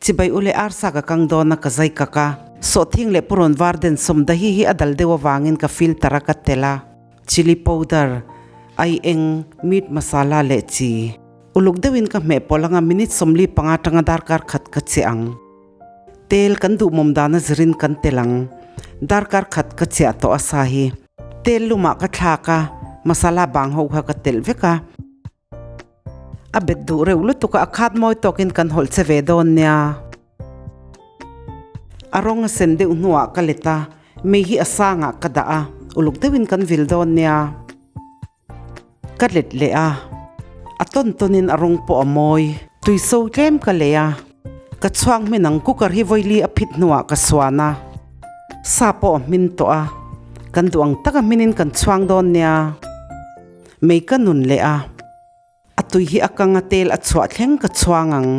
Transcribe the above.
Chibai ule arsa ka kang dawn a ka zai kak a. Sawhthing leh purawn var den sawm dahi hi a dal deuh avangin ka filter a ka tel a. Chilli powder, ai eng, meat masala leh chi. Uluk deuhin ka hmeh pawlh anga minute 45 atanga darkar khat ka che ang. Tel kan duhmawm dana zirin kan tel ang. Darkar khat ka chiah tawh a sa hi. Tel lumah ka thlak a, masala bang ho kha ka telh vek a. A bet duh reuh lutuk a, a khat mawi tawkin kan hawlh che ve dawn nia. A rawng a sen deuh hnuah ka let a, mei hi a sangah ka dah a, uluk deuhin kan vil dawn nia. Ka let leh a, a tawn tawnin a rawng pawh a mawi. Tui so tlem ka lei a, ka chhuak hmin ang cooker hi vawili a phit hnuah ka suan a, sa pawh a hmin tawh a, kan duh ang taka hminin kan chhuang dawn nia. Mei ka nun leh a, a tui hi a kang a tel a chhuah thleng ka chhuang ang.